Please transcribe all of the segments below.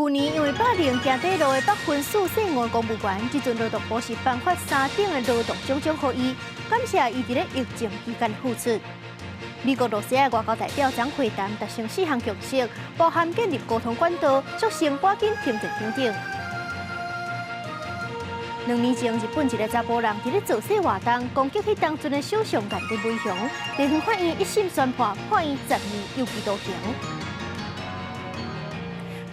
舊年因為霸凌行短路的北分署四五公務員，這陣勞動部是頒發三等的勞動獎章予伊，感謝伊佇咧疫情期間的付出。美國露西亞外交代表張會談達成四項共識，包含建立溝通管道、促成趕緊停戰等等。2年前，日本一个查埔人佇咧造勢活動攻擊彼當陣的首相岸田文雄，地方法院一審宣判判伊10年有期徒刑。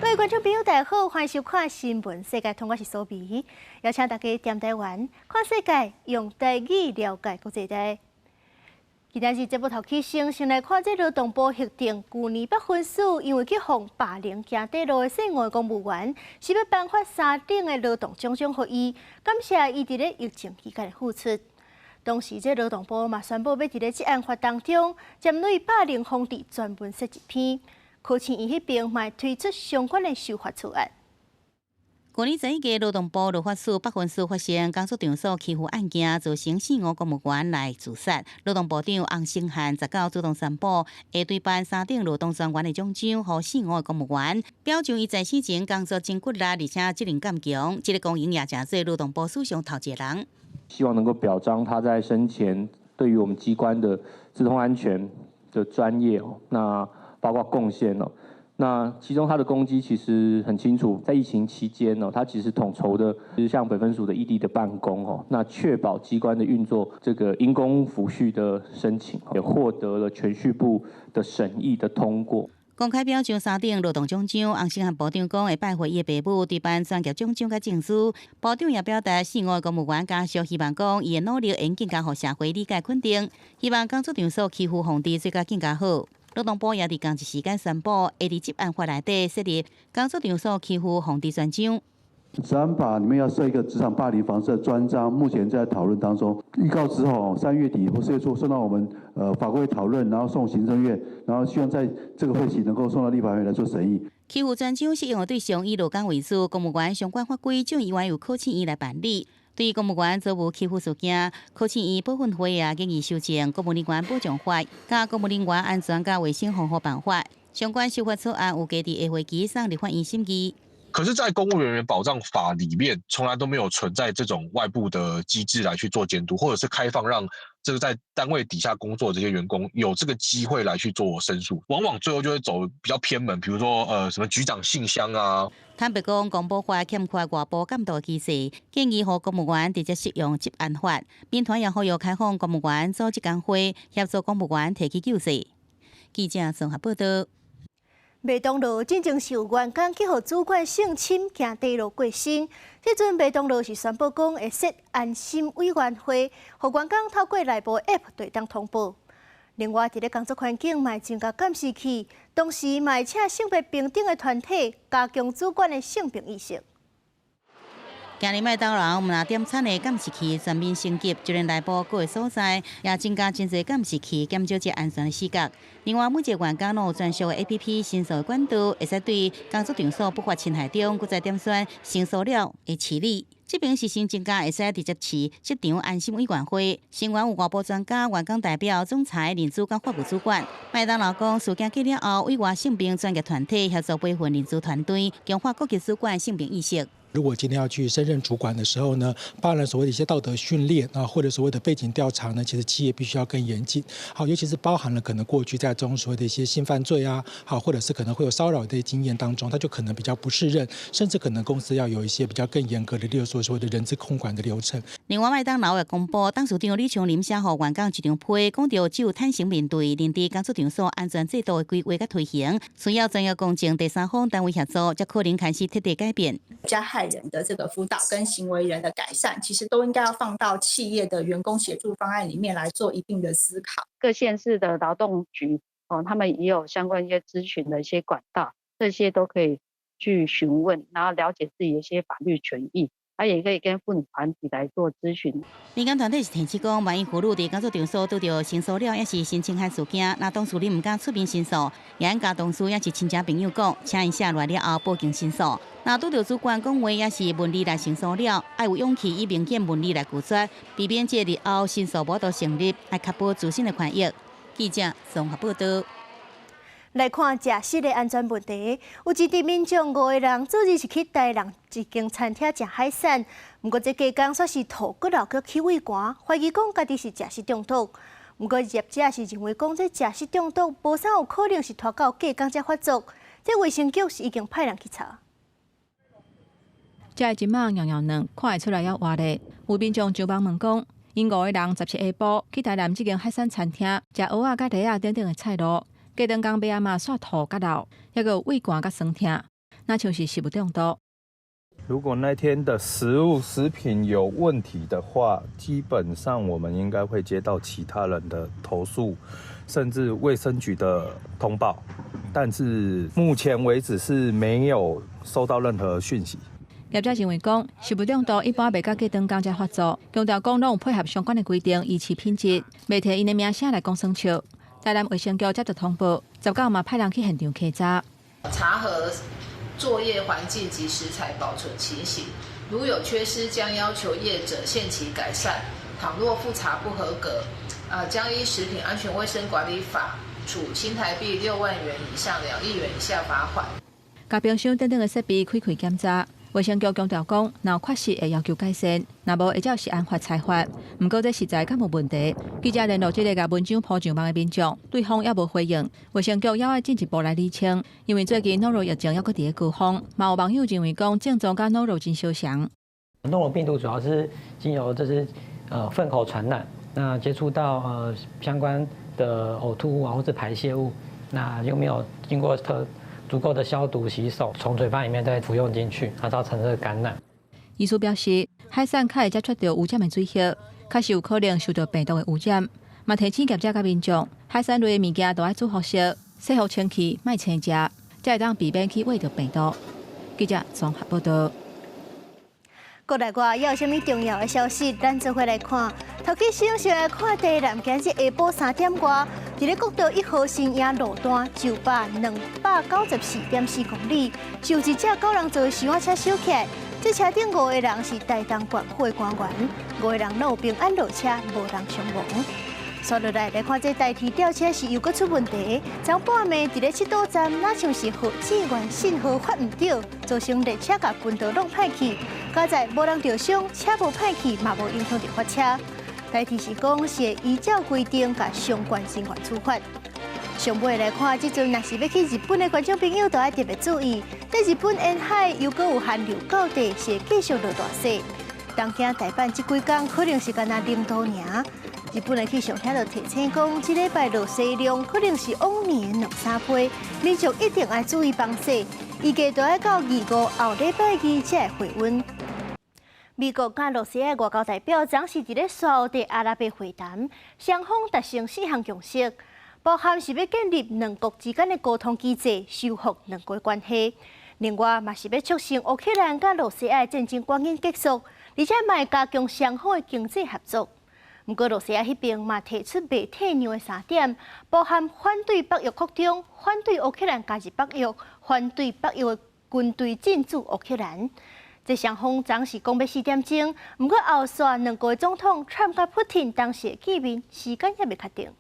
各位觀眾朋友，大家好，歡迎收看《新聞世界通》，我是蘇美，邀請大家踮台灣看世界，用台語了解國際大。今仔日節目頭起先，先來看這勞動部核定，舊年北分署因為去予霸凌行短路的四五公務員，是欲頒發三等的勞動獎章予伊，感謝伊佇咧疫情期間的付出。同時，這勞動部嘛宣布欲佇咧職安法當中，針對霸凌防治專門設一篇，考試院彼邊嘛推出相關的修法草案。舊年11月，勞動部勞法署北分署發生工作場所欺負案件，造成四五公務員來自殺。勞動部長洪勝漢19主動宣布，會對頒三等勞動專員的獎章，予四五个公務員，表彰伊在生前工作真骨力，而且責任感強。這個光榮也成做勞動部史上頭一个人。希望能夠表彰他在生前對於我們機關的資通安全的專業哦，那包括貢獻哦。那其中他的功績其實很清楚，在疫情期間呢，他其實統籌的，就是像北分署的異地的辦公哦，那確保機關的運作，這個因公撫恤的申請也獲得了銓敘部的審議的通過。公開表彰三等勞動獎章，洪勝漢部長講會拜會伊的爸母，對頒專業獎章佮證書。部長也表達四五个公務員家屬希望講，伊的努力會更加予社會理解肯定，希望工作場所欺負防治做甲更加好。勞動部也佇仝一時間宣布，會佇職安法內底設立工作場所欺負防治專章。職安法裡面要設一個職場霸凌防治專章，目前在討論當中。預告之後，3月底或4月初送到我們法規討論，然後送行政院，然後希望在這個會期能夠送到立法院來做審議。欺負專章適用的對象以勞工為主，公務員相關法規將依然由考試院來辦理。對公務員遭遇欺負事件，考試院保訓會也建議修正《公務人員保障法》佮《公務人員安全佮衛生防護辦法》相關修法草案，預計佇下會期送立法院審議。可是，在公務人員保障法裡面，從來都沒有存在這種外部的機制來去做監督，或者是開放讓這個在單位底下工作的這些員工有這個機會來去做申訴，往往最後就會走比較偏門，比如說什麼局長信箱啊。坦白講，公保法欠缺外部監督機制，建議予公務員直接適用職安法。民團也呼籲開放公務員組織工會，協助公務員提起救濟。記者綜合報道。麥當勞進前有員工去予主管性侵，行短路過身。這陣麥當勞是宣布講會設安心委員會，予員工透過內部 App 就會當通報。另外，佇咧工作環境嘛會增加監視器，同時嘛會請性別平等的團體加強主管的性平意識。今日麥當勞毋但點餐的監視器全面升級，就連內部各个所在也增加真濟監視器，減少這安全的死角。另外，每一个員工攏有專屬的 APP 申訴的管道，會使對工作場所不法侵害中，閣再點選申訴了會處理。這邊是新增加會使直接飼職場安心委員會，成員有外部專家、員工代表、總裁、人資佮法務主管。麥當勞講，事件過了後，委外性平專業團體協助培訓人資團隊，強化各級主管性平意識。如果今天要去升任主管的時候呢，包含了所謂的一些道德訓練啊，或者所謂的背景調查呢，其實企業必須要更嚴謹。好，尤其是包含了可能過去在中所謂的一些性犯罪啊，好，或者是可能會有騷擾的經驗當中，他就可能比較不適任，甚至可能公司要有一些比較更嚴格的，例如說所謂的人資控管的流程。另外，麥當勞也公布，董事長李昌林寫予員工一張批，講著只有坦誠面對，認知工作場所安全制度的規劃佮推行，需要專業公正第三方單位協助，才可能開始徹底改變。加害人的這個輔導跟行為人的改善，其實都應該要放到企業的員工協助方案裡面來做一定的思考。各縣市的勞動局哦，他們也有相關一些諮詢的一些管道，這些都可以去詢問，然後了解自己的一些法律權益。他也可以跟婦女團體來做諮詢。民間團體是提醒講，萬一婦女佇工作場所拄著性騷擾，抑是性侵害事件，若當事人毋敢出面申訴，會用共同事抑是親戚朋友講，請𪜶寫落來了後報警申訴。若拄著主管講話，抑是文字來性騷擾，愛有勇氣以明顯文字來拒絕，避免這日後申訴無法度成立，愛確保自身的權益。記者綜合報道。來看食食的安全問題，有一佇民眾五個人，昨日是去台南一間餐廳食海產，毋過這隔工煞是吐閣流閣去胃寒，懷疑講家己是食食中毒。毋過業者是認為講這食食中毒無啥有可能是拖到隔工才發作，這衛生局是已經派人去查。這一肉軟軟嫩，看會出來猶活咧。有民眾上網問講，𪜶五個人17下晡去台南這間海產餐廳食蚵仔佮螺仔等等的菜鱸。隔兩工尾仔嘛煞吐佮流，猶閣有胃寒佮酸疼，若像是食物中毒。如果那天的食物食品有問題的話，基本上我們應該會接到其他人的投訴，甚至衛生局的通報。但是目前為止是沒有收到任何訊息。業者認為講，食物中毒一般袂到隔兩工才發作，強調講攏有配合相關的規定，維持品質，袂提𪜶的名聲來講耍笑。台南衛生局接到通報，19嘛派人去現場稽查，查核作業環境及食材保存情形，如有缺失，將要求業者限期改善。倘若複查不合格，將依食品安全衛生管理法處新台幣6萬元以上2億元以下罰款。共冰箱等等的設備開開檢查。衛生局強調講，若有缺失會要求改善，若無會照食安法裁罰。毋過這實在敢無問題。記者聯絡這个共文章 po 上網的民眾，對方猶無回應。衛生局猶愛進一步來釐清，因為最近諾如疫情猶閣佇咧高峰，嘛有網友認為講症狀佮諾如真相像。諾如病毒主要是經由就是糞口傳染，那接觸到相關的嘔吐物啊或者排泄物，那又沒有經過特足夠的消毒洗手，從嘴巴裡面再服用進去，它造成這個感染。醫師表示，海產較會接觸到污染的水域，確實有可能受到病毒的污染。嘛提醒業者佮民眾，海產類的物件都愛煮熟熟，洗予清氣，莫生食，才會當避免去餵著病毒。記者綜合報道。國內外猶有啥物重要的消息，咱做伙來看。頭起先先來看台南今日下晡3點外，佇咧國道1號新營路段九百294.4公里，就一隻九人座的小車燒起來。這車頂五個人是台東縣府的官員，五個人攏有平安落車，無人傷亡。紲落來來看，這台鐵吊車是又閣出問題。昨半暝佇咧七堵站，若像是號志員信號發毋著，造成列車共分道弄歹去。佳哉無人著傷，車無歹去，嘛無影響著發車。台鐵是講是會依照規定，共相關人員處罰。上尾來看，這陣若是欲去日本的觀眾朋友，都愛特別注意。在日本沿海又閣有寒流到底，是會繼續落大雪。東京、大阪這幾工可能是干焦0度爾。日本的氣象廳就提醒講，這禮拜落雪量可能是往年的兩三倍，民眾一定愛注意防雪。預計都愛到二五後禮拜二才會回溫。美國佮羅西亞外交代表昨是佇咧沙烏地阿拉伯會談，雙方達成四項共識，包含是欲建立兩國之間的溝通機制，修復兩國關係。另外，嘛是欲促成烏克蘭佮羅西亞戰爭趕緊結束，而且嘛會加強雙方的經濟合作。毋過，羅西亞彼邊嘛提出袂退讓的三點，包含反對北約擴張、反對烏克蘭加入北約、反對北約的軍隊進駐烏克蘭。這雙方昨是講欲4點鐘，毋過後續兩國總統川普佮普廷當時見面時間猶未確定。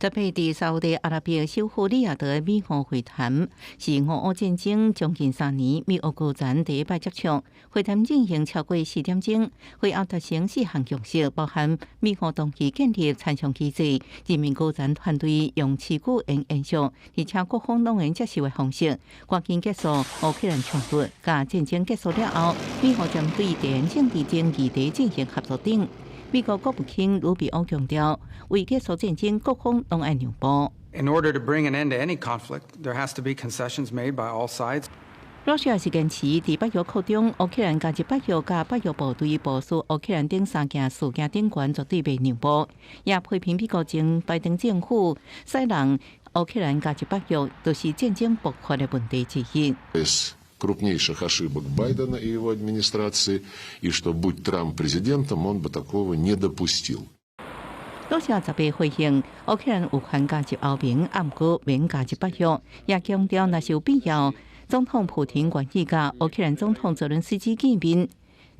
特別佇沙烏地阿拉伯首府利雅得的美烏會談，是俄烏戰爭將近3年，美烏高層第一擺接觸。會談進行超過4點鐘，會後達成四項共識，包含美烏同意建立參詳機制，人民高層團隊用持久延延續，而且各方攏會接受的方式，趕緊結束烏克蘭衝突。佮戰爭結束了後，美烏針對地緣政治爭議題進行合作等。美國國務卿魯比歐強調，為結束戰爭，各方攏愛讓步。 In order to bring an end to any conflict, there has to be concessions made by all sides. 羅西亞是堅持佇北約擴張，烏克蘭加入北約佮北約部隊部署烏克蘭等三件事件頂懸絕對袂讓步，也批評美國前拜登政府使人烏克蘭加入北約，就是戰爭爆發的問題之一。 Крупнейших ошибок Байдена и его администрации, и что, будь Трамп президентом, он бы такого не допустил. 羅西亞10日回應，烏克蘭有權加入歐盟，毋過免加入北約，也強調若是有必要，總統普廷願意佮烏克蘭總統澤倫斯基見面。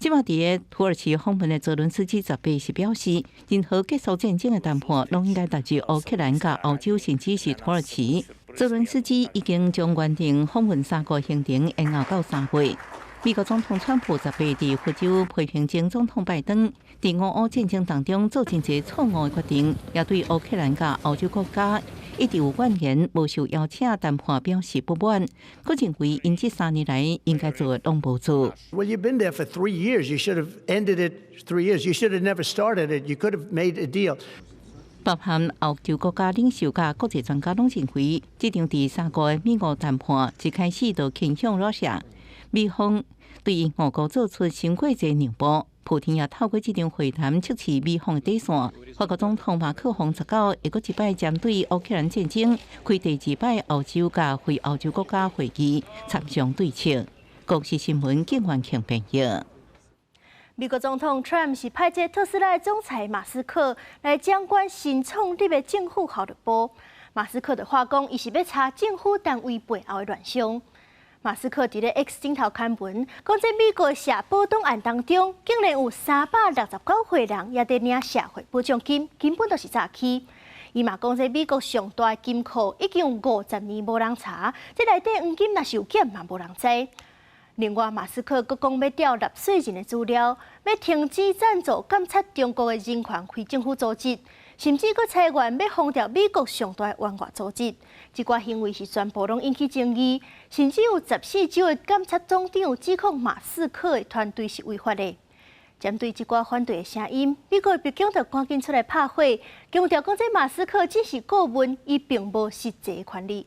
這馬佇个土耳其訪問的澤倫斯基18是表示，任何結束戰爭的談判，攏應該達至烏克蘭佮歐洲，甚至是土耳其。澤倫斯基已經將原定訪問三國行程延後到3月。美國總統川普十八佇佛州批評前總統拜登佇俄烏戰爭當中做真濟錯誤的決定，也對烏克蘭佮歐洲國家一直有怨言，無受邀請談判表示不滿。閣認為𪜶這3年來應該做的攏無做。 Well, you've been there for 3 years. You should have ended it 3 years. You should have never started it. You could have made a deal. 包含歐洲國家領袖佮國際專家攏認為，這場佇三國的美烏談判一開始就傾向 Russia。美方對俄國做出傷過濟讓步，普丁也透過這場會談測試美方的底線。法國總統馬克宏19會閣一擺針對烏克蘭戰爭開第二擺歐洲佮非歐洲國家會議，參詳對策。公視新聞景元慶編譯。美國總統 Trump 是派這特斯拉總裁馬斯克來掌管新創立的政府效率部。馬斯克的話講，伊是欲查政府單位背後的亂象。馬斯克佇咧 X 頂頭刊文，講這美國社保檔案當中，竟然有369歲人猶佇領社會保障金，根本就是詐欺。伊嘛講，這美國上大的金庫已經有50年無人查，這內底黃金若是有減嘛無人知。另外，馬斯克閣講欲調納稅人的資料，欲停止贊助監察中國的人權非政府組織，甚至閣裁員欲封掉美國上大的援外組織。這寡行為是全部攏引起爭議，甚至有14州的檢察總長指控馬斯克的團隊是違法的。針對這寡反對的聲音，美國白宮就趕緊出來拍火，強調講這馬斯克只是顧問，伊並無實際權力。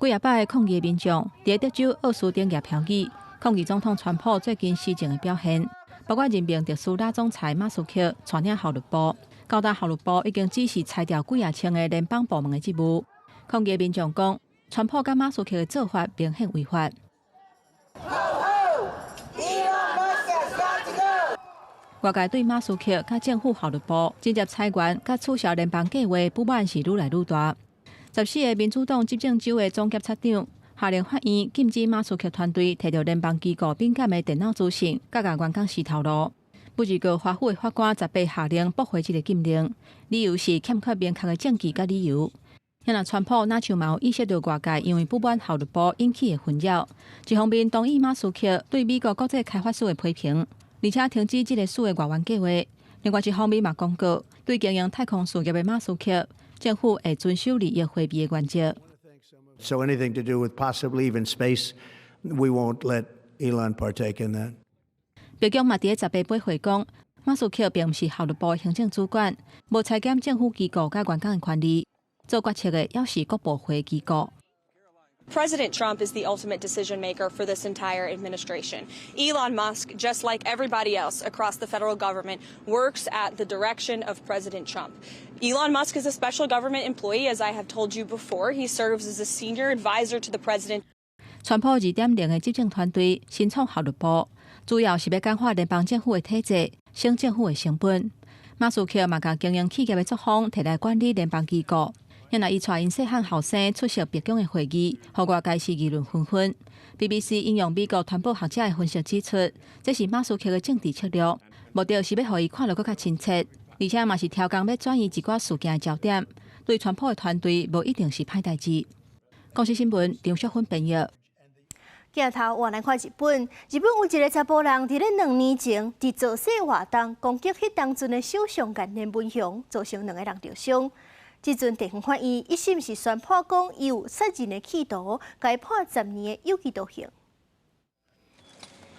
幾仔百个抗議民眾佇德州奧斯汀舉標語，抗議總統川普最近施政的表現，包括任命特斯拉總裁馬斯克帶領效率部，高達效率部已經指示裁掉幾仔千个聯邦部門的職務。抗議民眾講，川普佮馬斯克的做法明顯違法。Elon Musk has got to go。外界對馬斯克佮政府效率部直接裁員佮取消聯邦計畫不滿是愈來愈大。14个民主黨執政州的總檢察長下令法院禁止馬斯克團隊提著聯邦機構敏感的電腦資訊，佮共員工私透露。不過，華府的法官18下令駁回這个禁令，理由是欠缺明確的證據佮理由。若川普若像嘛有意識到外界因為不滿效率部引起的紛擾，一方面同意馬斯克對美國國際開發署的批評，而且停止這个署的外援計劃；另外一方面嘛公告，對經營太空事業的馬斯克，政府會遵守利益迴避的原則。 So anything to do with possibly even space, we won't let Elon partake in that. 白宮嘛佇咧18回講，馬斯克並毋是效率部的行政主管，無裁減政府機構佮員工的權利，做決策的猶是各部會機構。 President Trump is the ultimate decision maker for this entire administration. Elon Musk, just like everybody else across the federal government, works at the direction of President Trump. Elon Musk is a special government employee, as I have told you before. He serves as a senior advisor to the president. 川普2.0的執政團隊新創效率部，主要是欲簡化聯邦政府的體制，省政府的成本。馬斯克嘛，共經營企業的作風提來管理聯邦機構。因為伊帶𪜶細漢後生出席白宮的會議，予外界是議論紛紛。BBC 引用美國傳播學者的分析指出，這是馬斯克的政治策略，目的是欲予伊看落閣較親切，而且嘛是刁工欲轉移一寡事件的焦點。對川普的團隊無一定是歹代誌。公視新聞張淑芬編譯。鏡頭換來看日本，日本有一个查埔人，佇咧2年前，佇造勢活動攻擊彼當陣的首相岸田文雄，造成兩个人著傷。這陣地方法院一審是宣判講，伊有殺人的企圖，共判10年的有期徒刑。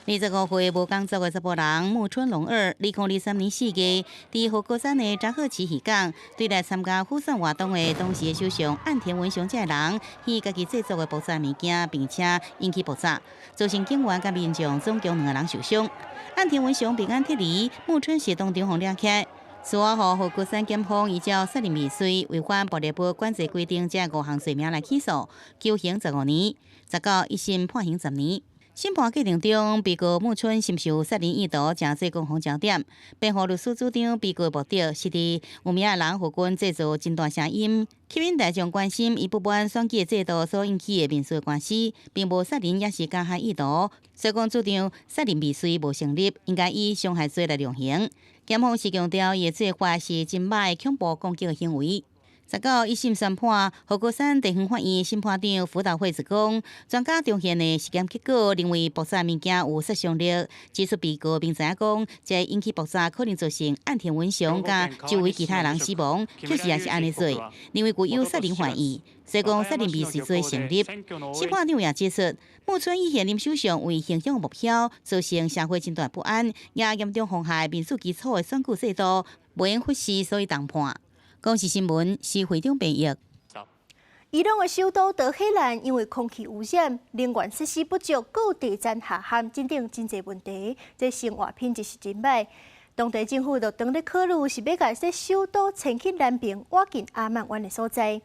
25歲無工作的查埔人木村隆二，2023年4月，佇和歌山的雜賀市漁港，對來參加輔選活動的當時的首相岸田文雄這个人，去家己製作的爆炸物件，並且引起爆炸，造成警員佮民眾總共兩个人受傷。岸田文雄平安脫離，木村是當場予掠起來。事後，和歌山檢方依照殺人未遂、違反暴力部管制規定這五項罪名來起訴，求刑15年，19一審判刑十年。審判過程中，被告木村深受殺人意圖，成做攻防焦點。辯護律師主張，被告目的是佇有名的人附近製造真大聲音，吸引大眾關心，伊不滿選舉制度所引起的民事官司，並無殺人抑是加害意圖，所以講主張殺人未遂無成立，應該以傷害罪來量刑。檢方是強調，伊的做法是真歹恐怖攻擊的行為。19一審宣判，和歌山地方法院審判長福島惠子講，專家中驗的實驗結果認為爆炸物件有殺傷力，指出被告明知影講，這引起爆炸可能造成岸田文雄佮周圍其他人死亡，確實也是按呢做，認為具有殺人犯意，所以講殺人未遂罪成立。審判長也指出，木村以現任首相為形象目標，造成社會真大不安，也嚴重妨害民主基礎的選舉制度，袂用忽視，所以重判。公視新聞是會長編譯。伊朗的首都德黑蘭因為空氣污染、能源設施不足、閣有地層下陷等等真濟問題，這生活品質是真歹。當地政府就當咧考慮是欲共這首都遷去南爿倚近阿曼灣的所在。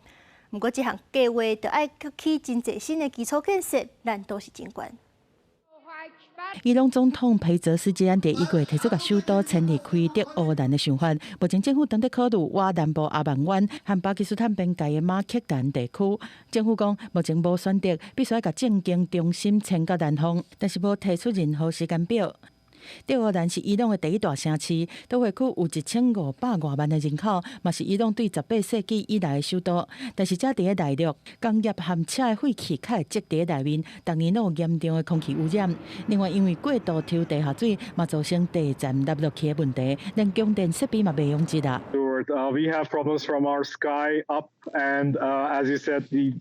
毋過這項計劃著愛起真濟新的基礎建設，難度是真懸。伊朗總統裴澤斯基安佇1月提出共首都遷離開德黑蘭的想法，目前政府當咧考慮倚南部阿曼灣和巴基斯坦邊界的馬克蘭地區。政府講目前無選擇，必須愛共政經中心遷到南方，但是無提出任何時間表。德黑蘭是伊朗的第一大城市，都會區有1500外萬的人口，嘛是伊朗對18世紀以來的首都。但是這佇咧內陸，工業和車的廢氣較會積佇咧內面，逐年攏有嚴重的空氣污染。另外，因為過度抽地下水，嘛造成地層凹落去的問題，連供電設備嘛袂用得啊。 We have problems from our sky up, and as you said, the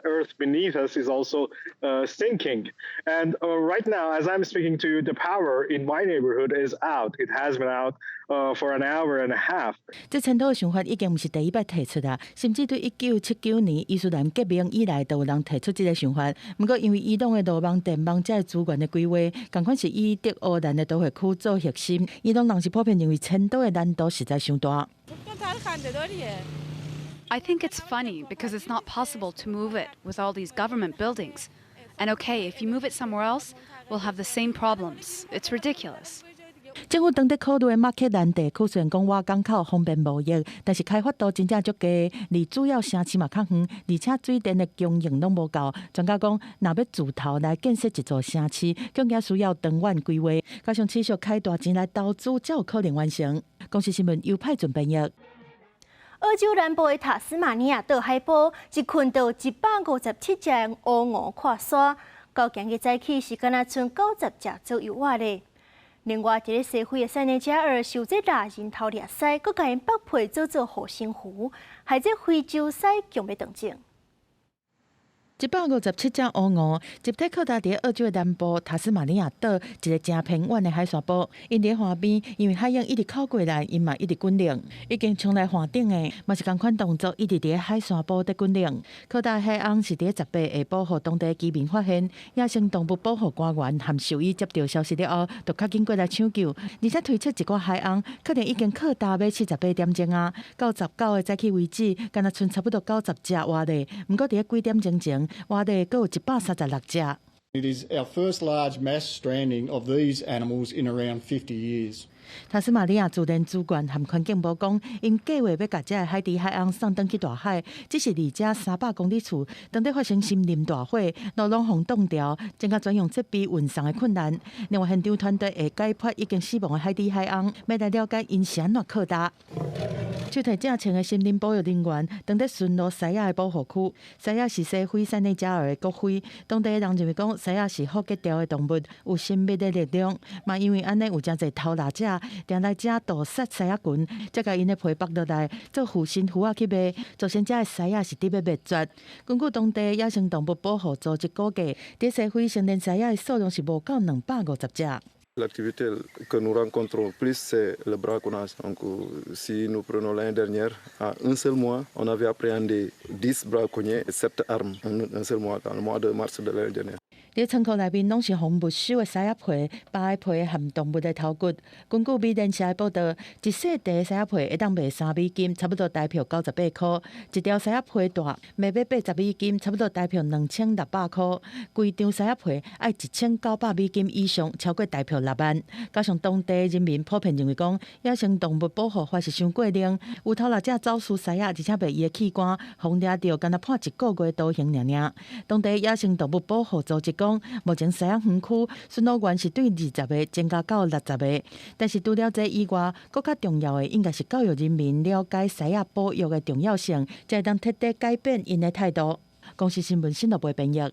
earth beneath us is also sinking. And right now, as I'm speaking to you, the power in my neighborhood is out. It has been out for an hour and a half. 這遷都的想法已經毋是第一擺提出啦，甚至對1979年伊斯蘭革命以來，都有人提出這个想法。毋過因為伊朗的路網、電網這資源的規劃，仝款是以德黑蘭的都會區做核心。伊朗人是普遍認為遷都的難度實在傷大。 I think it's funny because it's not possible to move it with all these government buildings. And okay, if you move it somewhere else, we'll have the same problems. It's ridiculous. 政府當咧考慮的馬克蘭地區，雖然講倚港口方便貿易，但是開發度真正足低，離主要城市嘛較遠，而且水電的供應攏無夠。專家講，若欲自頭來建設一座城市，更加需要長遠規劃，加上持續開大錢來投資，才有可能完成。公視新聞由派準編譯。澳洲南部的塔斯馬尼亞島海埔，一群就157隻烏鵠闊沙，到今日早起是敢若賰90隻左右倚咧。另外，佇咧西非的塞內加爾受這獵人偷掠獅，閣共𪜶剝皮做做護身符，害這非洲獅強欲斷種。157隻烏鵠集體擴大佇澳洲的南部塔斯馬尼亞島一个誠偏遠的海沙埔，𪜶佇岸邊，因為海湧一直靠過來，𪜶嘛一直滾動，已經衝來岸頂的，嘛是仝款動作，一直佇海沙埔佇滾動。擴大海鵪是佇18下晡，予當地居民發現，野生動物保護官員和獸醫接到消息了後，就較緊過來搶救，而且推測一寡海鵪可能已經擴大欲78點鐘啊，到19个早起為止，敢若賰差不多90隻倚咧，毋過佇咧幾點鐘前，倚咧閣有136隻。 It is our first large mass stranding of these animals in around 50 years. 塔斯馬尼亞自然資源和環境部講，𪜶計劃欲共這个海豬海鵪送轉去大海，只是離遮300公里處，當地發生森林大火，路攏予擋牢，增加專用設備運送的困難。另外，現場團隊會解剖已經死亡的海豬海鵪，欲來了解𪜶是按怎擴大。手提正槍的森林保育人員，當咧巡邏獅仔的保護區。獅仔是西非塞內加爾的國徽，當地的人認為講獅仔是福吉調的動物，有神秘的力量。嘛因為按呢有誠濟偷獵者，定來遮盜殺獅仔群，才共𪜶的皮剝落來做護身符仔去賣，造成遮的獅仔是佇欲滅絕。根據當地野生動物保護組織估計，佇西非成年獅仔的數量是無夠250隻。 L'activité que nous rencontrons plus, c'est le braconnage. Donc, si nous prenons l'année dernière, à un seul mois, on avait appréhendé 10 braconniers et 7 armes en un seul mois, dans le mois de mars de l'année dernière. 佇倉庫內面攏是予沒收的獅仔皮、豹的皮和動物的頭骨。根據美聯社的報導，一細袋獅仔皮會當賣3美金，差不多台票98箍；一條獅仔皮帶賣欲80美金，差不多台票2600箍。規張獅仔皮愛1900美金以上，超過台票6萬。加上當地人民普遍認為講，野生動物保護法是傷過冷，有偷獵者走私獅仔，而且賣伊的器官，予掠著，干焦判一個月徒刑爾爾。當地野生動物保護組織講，目前獅仔園區巡邏員是對20個增加到60個，但是除了這以外，閣較重要的應該是教育人民了解獅仔保育的重要性，才會當徹底改變𪜶的態度。公視新聞新樂貝編譯。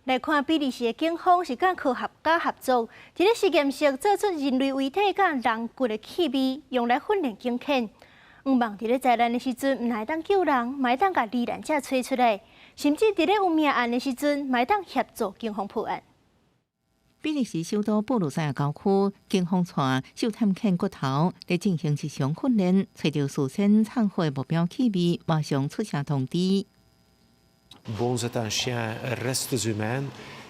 來看比利時的警方是佮科學家合作，佇咧實驗室做出人類遺體佮人骨的氣味，用來訓練警犬。向望佇咧災難的時陣，毋會當救人，嘛會當共罹難者揣出來，甚至佇咧有命案的時陣，嘛會當協助警方破案。比利時首都布魯塞爾郊區，警方帶嗅探犬骨頭佇進行日常訓練，揣著事先藏好的目標氣味，馬上出聲通知。 Bones est un chien restes humains.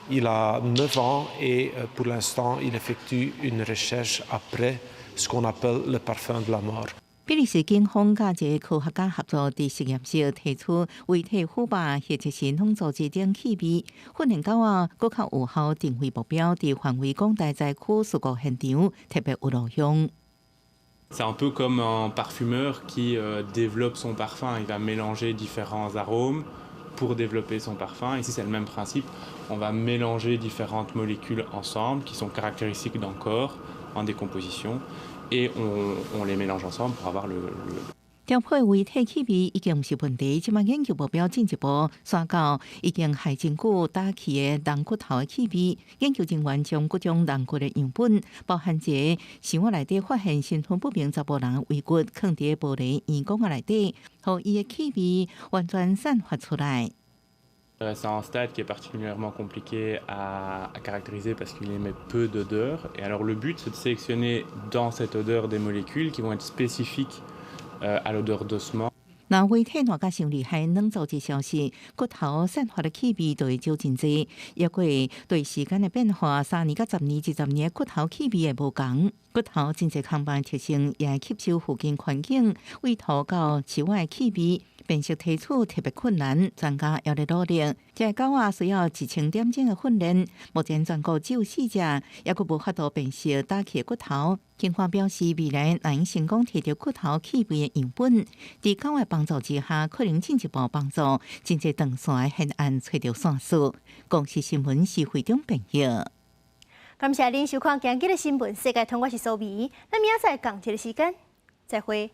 Il a 9 ans et pour l'instant, il effectue une recherche après ce qu'on appelle le parfum de la mort. 比利時警方佮一个科學家合作，佇實驗室提取遺體腐敗或者是軟組織等氣味，訓練狗仔，閣較有效定位目標，佇範圍廣大災區事故現場特別有路用。 C'est un peu comme un parfumeur qui développe son parfum. Il va mélanger différents arômes pour développer son parfum. Ici, c'est le même principe. On va mélanger différentes molécules ensemble qui sont caractéristiques d'un corps en décomposition et on les mélange ensemble pour avoir le 調配遺體氣味已經毋是問題，這擺研究目標進一步徙到已經害真久打去的人骨頭的氣味。研究人員將各種人骨的樣本，包含一个箱仔內底發現身份不明查埔人遺骨，囥佇玻璃圓管仔內底，予伊的氣味完全散發出來。 C'est un stade qui est particulièrement compliqué à caractériser parce qu'il émet peu d'odeur. Et alors le but, c'est de sélectionner dans cette odeur des molécules qui vont être spécifiques à l'odeur d'ossement. 若遺體爛甲傷厲害，軟組織消失，骨頭散發的氣味就會少真濟，抑閣會對時間的變化，3年佮10年、20年的骨頭氣味會無仝。骨頭真濟空白特性，也會吸收附近環境、味塗到樹仔的氣味，辨識提取特別困難。專家猶咧努力，這个狗仔需要1000點鐘的訓練。目前全國只有四隻，猶閣無法度辨識打去的骨頭。警方表示，未來若用成功提著骨頭氣味的樣本，佇狗的幫助之下，可能進一步幫助真濟斷線的懸案揣著線索。公視新聞是會長編譯。感謝恁收看今日的新聞世界通，我是蘇美，咱明仔載仝一个時間，再會。